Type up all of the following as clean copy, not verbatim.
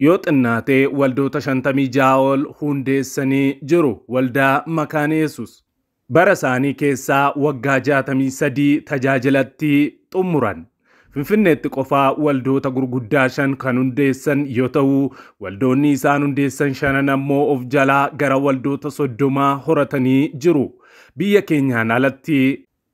Yoo xinnaatee waldoota 56 ol hundeessanii jiru. Waldaa Makaana Yesuus. Bara isaanii keessaa waggaa 63 tajaajilatti xumuran. Finfinneetti qofaa waldoota gurguddaa 5 kan hundeessan yoo ta'u, waldoonni isaan hundeessan shanan ammoo of jalaa gara waldoota 30 horatanii jiru. Biyya keenyaan alatti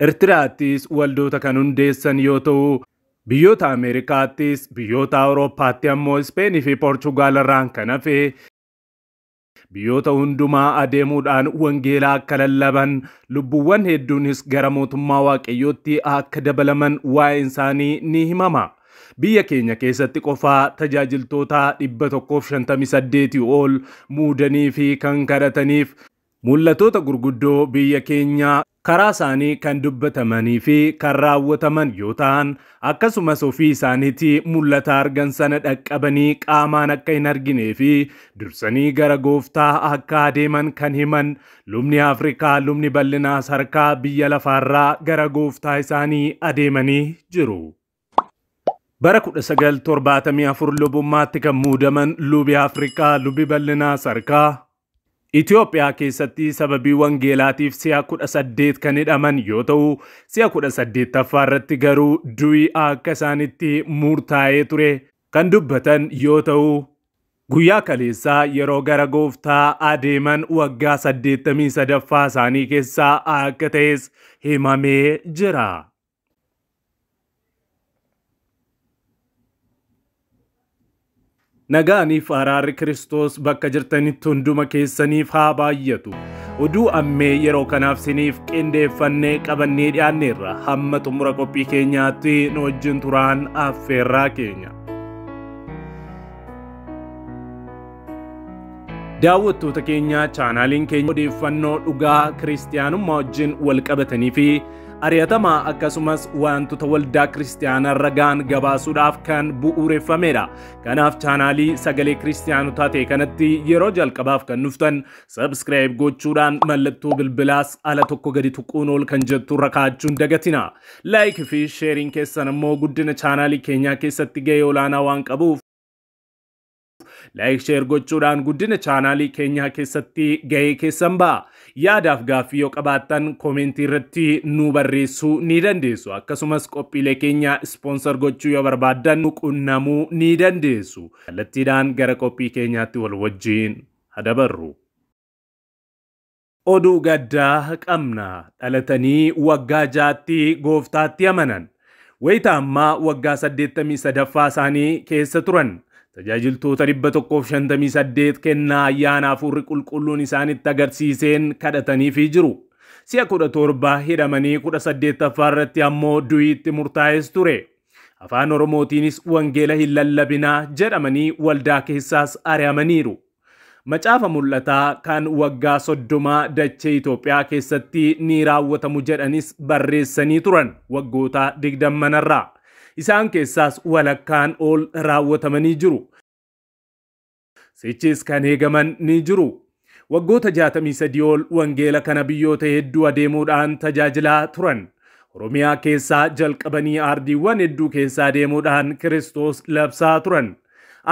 Eertiraattis waldoota kan hundeessan yoo ta'u, biyyoota Ameerikaattis, biyyoota Awurooppaatti ammoo Ispeenii fi Poorchugaal irraan kan hafe biyyoota hundumaa adeemuudhaan wangeelaa akka lallaban, lubbuuwwan hedduunis gara mootummaa Waaqayyootti akka dabalaman waa'een isaanii ni himama. Biyya keenya keessatti qofaa tajaajiltoota 158 ol muudanii fi kan kadhataniif mul'atoota gurguddoo biyya keenyaa karaa isaanii kan dubbatamanii fi kan raawwataman yoo ta'an, akkasumas ofii isaaniitii mul'ata argan sana dhaqqabanii qaamaan akka hin arginee fi dursanii gara gooftaa akka adeeman kan himan lubni Afrikaa lubni Bal'inaa Sarkaa biyya lafaarraa gara gooftaa isaanii adeemanii jiru. Bara 1974 lubummaatti kan muudaman lubi Afrikaa lubi Bal'inaa Sarkaa Itoophiyaa keessatti sababii wangeelaatiif si'a 18 kan hidhaman yoo ta'u, si'a 18ffaa irratti garuu du'i akka isaanitti murtaa'ee ture kan dubbatan yoo ta'u, guyyaa kaleessaa yeroo gara gooftaa adeeman waggaa 83ffaa isaanii keessaa akka ta'es himamee jira. Nagaaniif araarri Kiristoos bakka jirtanitti hunduma keessaniif haa baay'atu. Oduu ammee yeroo kanaaf siniif qindeeffannee qabannee dhiyaanneerra. Hamma xumura qophii keenyaatti nu wajjin turaan affeerraa keenya. Daawwattoota keenya, chaanaaliin keenya odeeffannoo dhugaa kiristiyaanummaa wajjin wal qabatanii fi ari'atamaa akkasumas wantoota waldaa kiristiyaanaa irra ga'an gabaasuudhaaf kan bu'uureffamedha. Kanaaf chaanaalii sagalee kiristiyaanotaa ta'e kanatti yeroo jalqabaaf kan dhuftan subscribe gochuudhaan mallattoo bilbilaas ala tokko gadi tuquun ol kan jettu irra kaa'achuun dagatina. Like fi sharing keessan ammoo guddina chaanaalii keenyaa keessatti gahee olaanaa waan qabuuf like share gochuudhaan guddina chaanaalii keenyaa keessatti gahee keessan ba'a. Yaadaaf gaaffii yoo qabaattan koomentii irratti nu barreessuu ni dandeessu. Akkasumas qophiilee keenya ispoonsar gochuu yoo barbaaddan nu qunnamuu ni dandeessu. Kallattiidhaan gara qophii keenyaatti wal wajjin hadabarru. Oduu gaddaa qabna. Dhalatanii waggaa 6tti gooftaatti amanan. Wayita ammaa waggaa 83ffaa isaanii keessa turan. Tajaajiltoota 158 kennaa ayyaana hafuurri qulqulluun isaanitti agarsiiseen kadhataniifii jiru. Si'a 17 hidhamanii 18ffaa irratti ammoo du'iitti murtaa'es ture. Afaan Oromootiinis wangeela hin lallabinaa jedhamanii waldaa keessaas ari'amaniiru. Macaafa mul'ataa kan waggaa 30 dachee Itoophiyaa keessatti ni raawwatamu jedhanis barreessanii turan waggoota 20 irraa. Isaan keessaas walakkaan ol raawwatamanii jiru. Sichis kan eegaman ni jiru. Waggoota 63 ol wangeela kana biyyoota hedduu adeemuudhaan tajaajilaa turan. Oromiyaa keessaa jalqabanii ardiiwwan hedduu keessaa adeemuudhaan Kiristoos labsaa turan.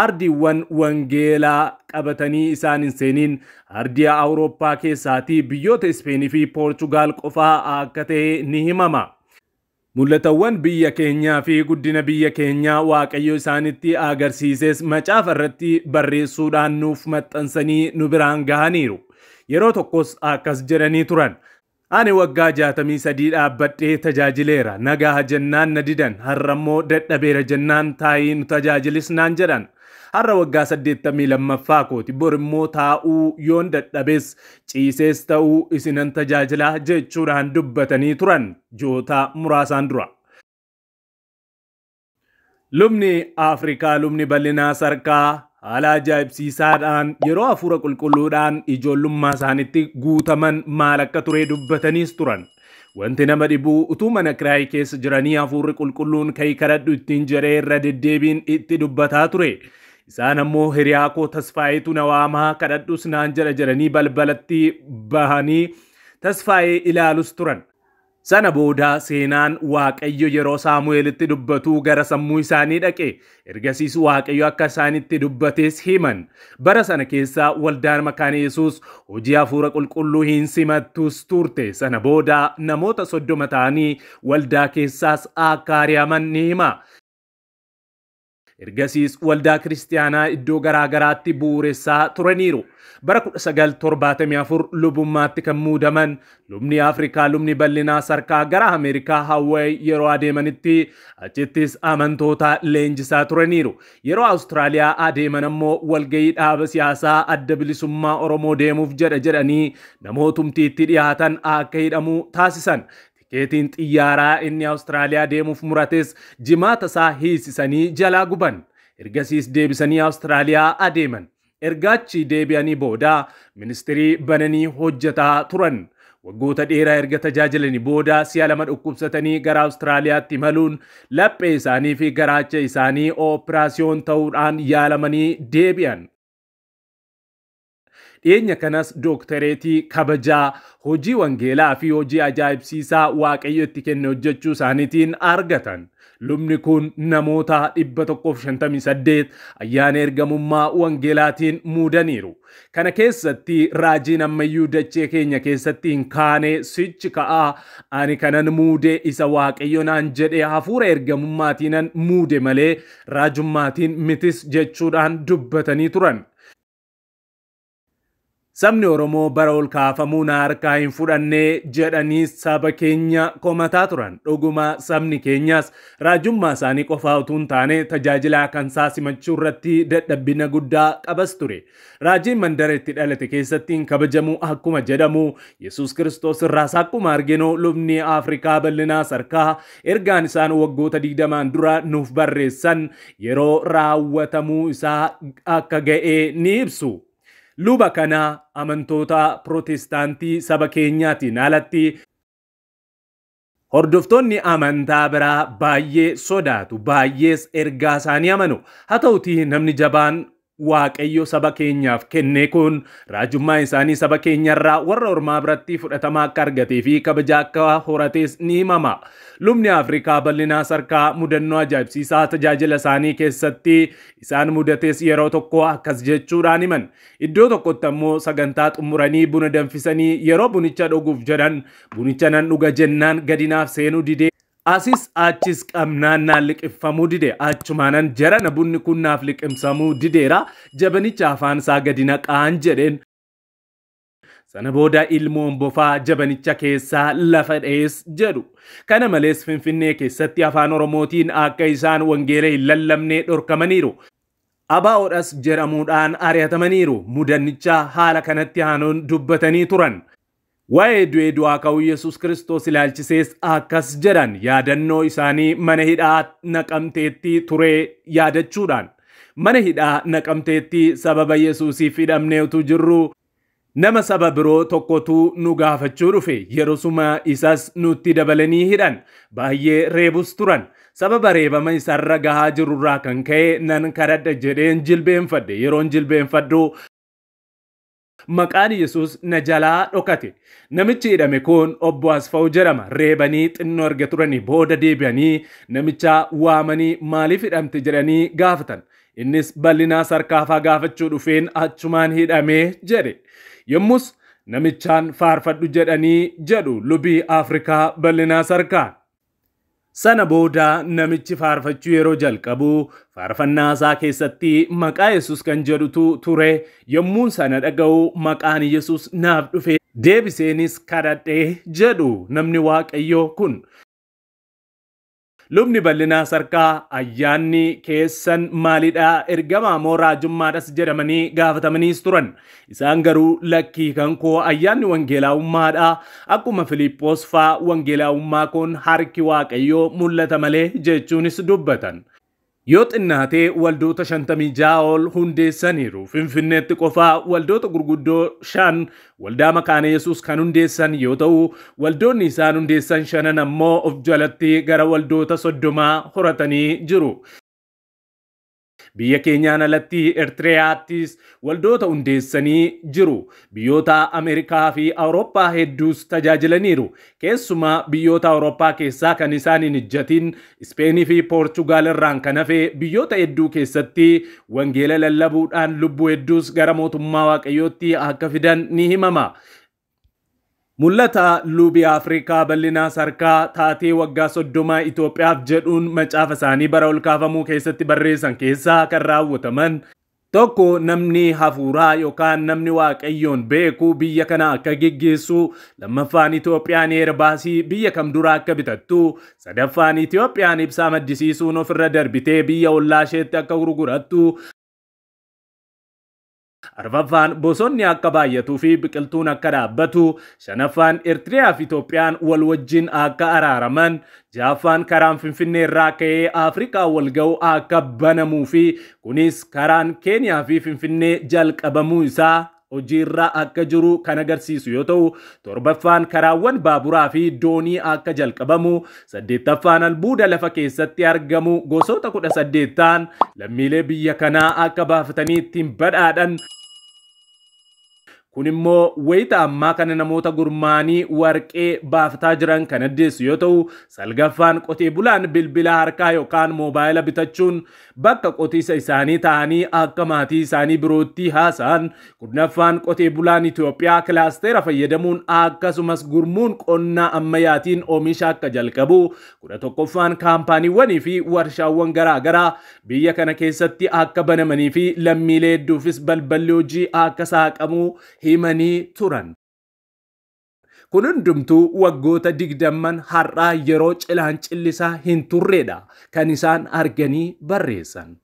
Ardiiwwan wangeelaa qabatanii isaan hin seeniin ardii Awurooppaa keessaatii biyyoota Ispeenii fi Poorchugaal qofaa akka ta'e ni himama. Mul'atawwan biyya keenyaa fi guddina biyya keenyaa Waaqayyo isaanitti agarsiises macaafa irratti barreessuudhaan nuuf maxxansanii nu biraan gahaniiru. Yeroo tokkos akkas jedhanii turan. Ani waggaa 63 dhaabbadhee tajaajileera. Nagaa jennaan na didan. Har'a immoo dadhabeera jennaan taa'ii nu tajaajilis naan jedhan. Har'a waggaa 82ffaa kooti. Bor immoo taa'uu yoon dadhabes ciisees ta'uu isinan tajaajilaa jechuudhaan dubbatanii turan ji'oota muraasaan dura. Lubni Afrikaa lubni Bal'inaa Sarkaa haala ajaa'ibsiisaadhaan yeroo hafuura qulqulluudhaan ijoollummaa isaanitti guutaman maal akka ture dubbataniis turan. Wanti nama dhibuu utuu mana kiraayii keessa jiranii hafuurri qulqulluun ka'ii kadhadhu ittiin jedhee irra deddeebiin itti dubbataa ture. Isaan ammoo hiriyaa koo Tasfaayeetu na waamaa kadhadhus naan jedha jedhanii balbalatti bahanii Tasfaayee ilaalus turan. Sana booda seenaan Waaqayyo yeroo Saamu'eelitti dubbatu gara sammuu isaanii dhaqe. Ergasiis Waaqayyo akka isaanitti dubbates himan. Bara sana keessa waldaan Makaana Yesuus hojii hafuura qulqulluu hin simattus turte. Sana booda namoota 30 ta'anii waldaa keessaas akka ari'aman ni hima. Ergasiis waldaa kiristaanaa iddoo garaa garaatti bu'uuressaa turaniiru. Bara 1974 lubummaatti kan muudaman lubni Afrikaa lubni Bal'inaa Sarkaa gara Ameerikaa Hawaii yeroo adeemanitti achittis amantoota leenjisaa turaniiru. Yeroo Awustiraaliyaa adeeman ammoo walgahii dhaaba siyaasaa Adda Bilisummaa Oromoo deemuuf jedha jedhanii namootumti itti dhiyaatan akka hidhamu taasisan. Tikeetiin xiyyaaraa inni Awustiraaliyaa deemuuf murates jimaata isaa hiisisanii jalaa guban. Ergasiis deebisanii Awustiraaliyaa adeeman. Ergaachi deebi'anii booda ministirii bananii hojjetaa turan. Waggoota dheeraa erga tajaajilanii booda si'a 2 dhukkubsatanii gara Awustiraaliyaatti imaluun laphee isaanii fi garaacha isaanii oopiraasiyoon ta'uudhaan yaalamanii deebi'an. Dhiyeenya kanas dooktareetii kabajaa hojii wangeelaa fi hojii ajaa'ibsiisaa Waaqayyo itti kenne hojjechuu isaaniitiin argatan. Lubni kun namoota 158 ayyaana ergamummaa wangeelaatiin muudaniiru. Kana keessatti raajiin ammayyuu dachee keenya keessatti hin kaane sichi ka'aa, ani kanan muude isa Waaqayyo naan jedhe hafuura ergamummaatiinan muude malee raajummaatiin mitis jechuudhaan dubbatanii turan. Sabni Oromoo bara ol kaafamuu na harkaa hin fudhanne jedhanii saba keenya komataa turan. Dhuguma sabni keenyas raajummaa isaanii qofaa utuu hin taane tajaajila kan isaa simachuu irratti dadhabbina guddaa qabas ture. Raajiin mandara itti dhalate keessatti hin kabajamu akkuma jedhamu Yesuus Kiristoos irraas akkuma arginu lubni Afrikaa Bal'inaa Sarkaa ergaan isaan waggoota 20 dura nuuf barreessan yeroo raawwatamuu isaa akka ga'e ni ibsu. Luba kana amantoota Pirootestaantii saba keenyaatiin alatti hordoftoonni amantaa biraa baay'ee sodaatu, baay'ees ergaa isaanii amanu. Haa ta'utii namni jabaan Waaqayyo saba keenyaaf kenne kun raajummaa isaanii saba keenyarraa warra ormaa biratti fudhatama akka argatee fi kabaja akka horates ni himama. Lubni Afrikaa Bal'inaa Sarkaa mudannoo ajaa'ibsiisaa tajaajila isaanii keessatti isaan mudates yeroo tokko akkas jechuudhaan himan. Iddoo tokkotti ammoo sagantaa xumuranii buna danfisanii yeroo bunicha dhuguuf jedhan bunicha nan dhuga jennaan gadinaaf seenuu didee. Asis achis qabnaan naan liqimfamuu dide. Achumaanan jarana bunni kun naaf liqimsamuu dideera. Jabanicha afaan isaa gadi naqaan jedheen. Sana booda ilmoon bofaa jabanicha keessaa lafa dha'es jedhu. Kana malees Finfinnee keessatti afaan Oromootiin akka isaan wangeela hin lallabne dhorkamaniiru. Abaa'oodhas jedhamuudhaan ari'atamaniiru. Mudannicha haala kanatti aanuun dubbatanii turan. Waa'ee du'ee du'aa ka'uu Yesuus Kiristoos ilaalchisees akkas jedhan yaadannoo isaanii mana hidhaa Naqamteetti ture yaadachuudhaan. Mana hidhaa Naqamteetti sababa Yesuusiif hidhamnee utuu jirru nama saba biroo tokkotu nu gaafachuu dhufe. Yerosuma isas nutti dabalanii hidhan. Baay'ee reebus turan. Sababa reebama isarra gahaa jirurraa kan ka'e nan kadhadha jedheen jilbeenfadhe. Yeroon jilbeenfadhu maqaan Yesuus na jalaa dhokate. Namichi hidhame kun obbo Asfaw jedhama. Reebanii xinnoo erga turanii booda deebi'anii namicha waamanii maaliif hidhamte jedhanii gaafatan. Innis Bal'inaa Sarkaafaa gaafachuu dhufeen achumaan hidhamee jedhe. Yommus namichaan faarfadhu jedhanii jedhu lubii Afrikaa Bal'inaa Sarkaa. Sana booda namichi faarfachuu yeroo jalqabu faarfannaa isaa keessatti maqaa Yesuus kan jedhutu ture. Yommuun sana dhaga'u maqaan Yesuus naaf dhufe deebiseenis kadhadhee jedhu namni Waaqayyoo kun. Lubni Bal'inaa Sarkaa ayyaanni keessan maalidhaa ergamaa moo raajummaadhas jedhamanii gaafatamaniis turan. Isaan garuu lakkii kan koo ayyaanni wangeelaa'ummaadha. Akkuma Filiippoos faa wangeelaa'ummaa kun harki Waaqayyoo mul'ata malee jechuunis dubbatan. Yoo xinnaatee waldoota 56 ol hundeessaniiru. Finfinneetti qofaa waldoota gurguddoo 5 waldaa Makaana Yesuus kan hundeessan yoo ta'u, waldoonni isaan hundeessan 5 ammoo of jalatti gara waldoota 30 horatanii jiru. Biyya keenyaan alatti Eertiriyaattis waldoota hundeessanii jiru. Biyyoota Ameerikaa fi Awurooppaa hedduus tajaajilaniiru. Keessumaa biyyoota Awurooppaa keessaa kan isaan hin ijjatin Ispeenii fi Poorchugaal irraan kan hafe biyyoota hedduu keessatti wangeela lallabuudhaan lubbuu hedduus gara mootummaa Waaqayyootti akka fidan ni himama. Mul'ata lubii Afrikaa bal'inaa sarkaa taatee waggaa 30 Itoophiyaaf jedhuun macaafa isaanii bara ol kaafamuu keessatti barreessan keessaa kan raawwataman tokko namni hafuuraa yookaan namni Waaqayyoon beeku biyya kana akka geggeessu, lammaffaan Itoophiyaan eerbaasii biyya kam duraa akka bitattu, sadaffaan Itoophiyaan ibsaa maddisiisuun ofirra darbitee biyya ollaa isheetti akka gurgurattu, arfaffaan bosonni akka baay'atuu fi biqiltuun akka dhaabbatu, shanaffaan Eertiriyaa fi Itoophiyaan wal wajjin akka araaraman, ja'affaan karaan Finfinnee irraa ka'ee Afrikaa wal ga'u akka banamuu fi kunis karaan Keeniyaa fi Finfinnee jalqabamuu isaa hojiirra akka jiru kan agarsiisu yoo ta'u, torbaffaan karaawwan baaburaa fi doonii akka jalqabamu, saddeettaffaan albuuda lafa keessatti argamu gosoota 18 ta'an lammiilee biyya kanaa akka baafatanii ittiin badhaadhan. Kun immoo wayita ammaa kana namoota gurmaanii warqee baafataa jiran kan addeessu yoo ta'u, salgaffaan qotee bulaan bilbila harkaa yookaan moobaayila bitachuun bakka qotiisa isaanii ta'anii akka maatii isaanii birootti haasa'an, kurnaffaan qotee bulaan Itoophiyaa kilaasteera fayyadamuun akkasumas gurmuun qonnaa ammayyaatiin oomisha akka jalqabu, 11ffaan kaampaaniiwwanii fi warshaawwan garaagaraa biyya kana keessatti akka banamanii fi lammiilee hedduufis balballi hojii akka saaqamu himanii turan. Kun hundumtuu waggoota 20 har'aa yeroo cilaancillisaa hin turredha kan isaan arganii barreessan.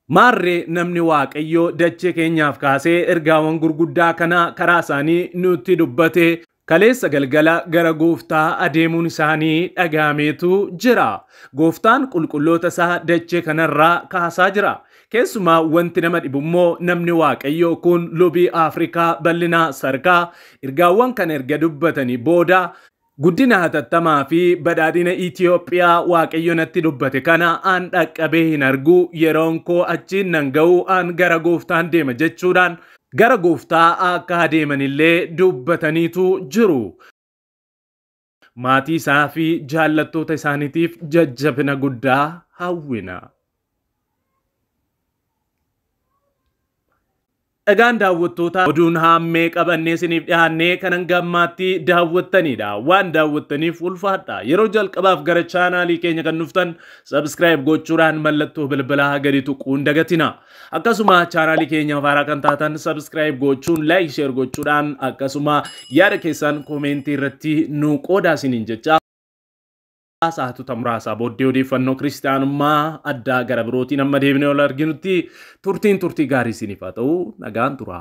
Maarree namni Waaqayyoo dachee keenyaaf kaasee ergaawwan gurguddaa kana karaa isaanii nutti dubbate kaleessa galgala gara gooftaa adeemuun isaanii dhagaameetu jira. Gooftaan qulqulloota isaa dachee kanarraa kaasaa jira. Keessumaa wanti nama dhibu immoo namni Waaqayyoo kun lubii Afrikaa bal'inaa sarkaa ergaawwan kana erga dubbatanii booda guddina hatattamaa fi badhaadhina Itoophiyaa Waaqayyo natti dubbate kana an dhaqqabee hin argu, yeroon koo achiin nan ga'u, an gara gooftaan deema jechuudhaan gara gooftaa akka adeemanillee dubbataniitu jiru. Maatii isaa fi jaallattoota isaaniitiif jajjabina guddaa hawwina. Dhagaan daawwattoota oduun haammee qabannee isiniif dhiyaannee kan hanga ammaatti daawwattanidha. Waan daawwattaniif ulfaadha. Yeroo jalqabaaf gara chaanaalii keenya kan dhuftan subscribe gochuudhaan mallattoo bilbilaa gadi tuquun dagatina. Akkasuma chaanaalii keenya haaraa kan taatan subscribe gochuun like share gochuudhaan akkasuma yaada keessan koomentii irratti nu qoodaa isiniin jecha. Sa'aatota muraasaa booddee odeeffannoo kiristaanummaa addaa gara birootiin amma deebinee ol arginutti turtiin turtii gaarii isiniif haa ta'u, nagaan tura.